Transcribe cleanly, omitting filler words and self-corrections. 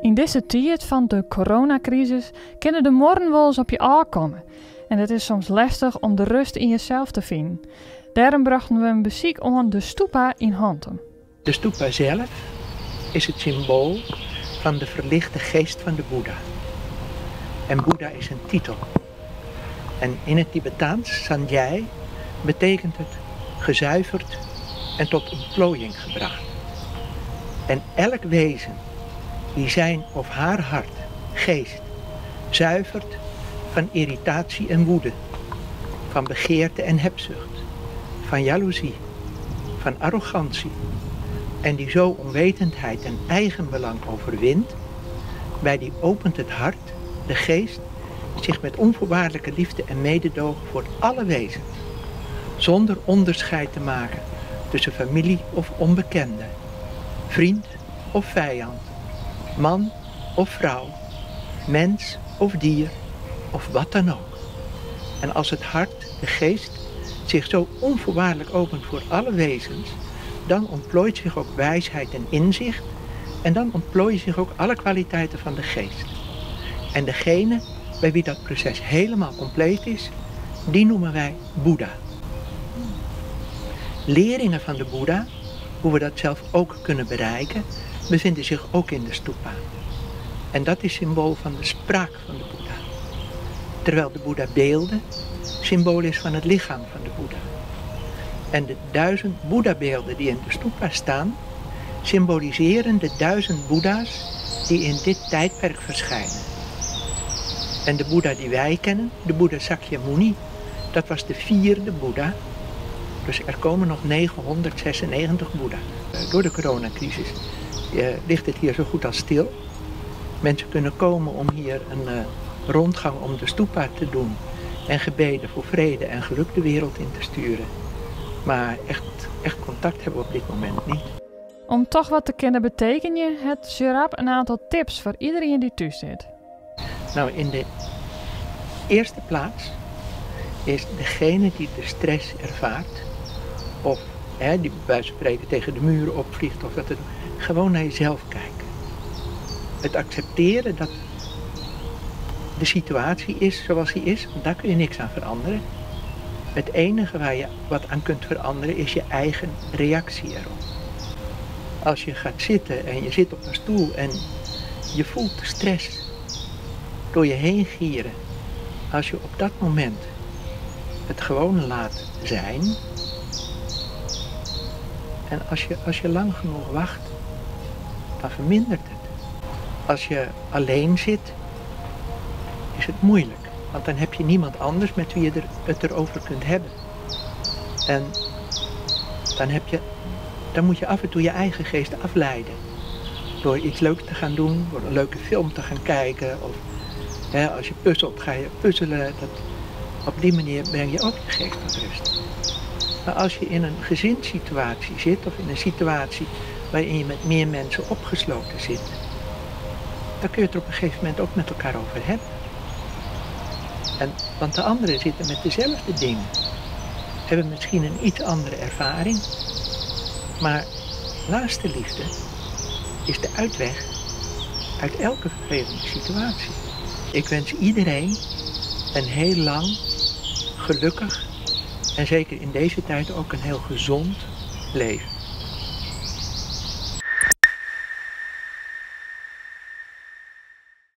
Yn dizze tiid fan de coronakrisis kinne de muorren wolris op je ôfkomme. En it is soms lestich om de rêst yn jesels te finen. Dêrom brochten we in besyk oan de Stupa yn Hantum. De stupa zelf is het symbool van de verlichte geest van de Boeddha. En Boeddha is een titel. En in het Tibetaans, Sangyey, betekent het gezuiverd en tot ontplooiing gebracht. En elk wezen die zijn of haar hart, geest, zuivert van irritatie en woede, van begeerte en hebzucht, van jaloezie, van arrogantie en die zo onwetendheid en eigenbelang overwint, bij die opent het hart, de geest, zich met onvoorwaardelijke liefde en mededogen voor alle wezens, zonder onderscheid te maken tussen familie of onbekende, vriend of vijand, man of vrouw, mens of dier of wat dan ook. En als het hart, de geest, zich zo onvoorwaardelijk opent voor alle wezens, dan ontplooit zich ook wijsheid en inzicht en dan ontplooien zich ook alle kwaliteiten van de geest. En degene bij wie dat proces helemaal compleet is, die noemen wij Boeddha. Leringen van de Boeddha, hoe we dat zelf ook kunnen bereiken, bevinden zich ook in de stupa. En dat is symbool van de spraak van de Boeddha. Terwijl de Boeddha beelden symbool is van het lichaam van de Boeddha. En de 1000 Boeddha-beelden die in de stupa staan, symboliseren de 1000 Boeddha's die in dit tijdperk verschijnen. En de Boeddha die wij kennen, de Boeddha Sakyamuni, dat was de vierde Boeddha. Dus er komen nog 996 Boeddha. Door de coronacrisis ligt het hier zo goed als stil. Mensen kunnen komen om hier een rondgang om de stupa te doen en gebeden voor vrede en geluk de wereld in te sturen. Maar echt contact hebben we op dit moment niet. Om toch wat te kunnen betekenen, hat Sherab in oantal tips foar iderien dy't thús sit. In de eerste plaats is degene die de stress ervaart, of die bij wijze van spreken tegen de muur opvliegt, of dat het, gewoon naar jezelf kijken. Het accepteren dat de situatie is zoals die is, want daar kun je niks aan veranderen. Het enige waar je wat aan kunt veranderen is je eigen reactie erop. Als je gaat zitten en je zit op een stoel en je voelt de stress door je heen gieren. Als je op dat moment het gewoon laat zijn en als je lang genoeg wacht, dan vermindert het. Als je alleen zit, is het moeilijk. Want dan heb je niemand anders met wie je het erover kunt hebben. En dan moet je af en toe je eigen geest afleiden. Door iets leuks te gaan doen, door een leuke film te gaan kijken. Of als je puzzelt, ga je puzzelen. Op die manier breng je ook je geest tot rust. Maar als je in een gezinssituatie zit, of in een situatie waarin je met meer mensen opgesloten zit, dan kun je het er op een gegeven moment ook met elkaar over hebben. Want de anderen zitten met dezelfde dingen. Hebben misschien een iets andere ervaring. Maar naastenliefde is de uitweg uit elke vervelende situatie. Ik wens iedereen een heel lang, gelukkig en zeker in deze tijd ook een heel gezond leven.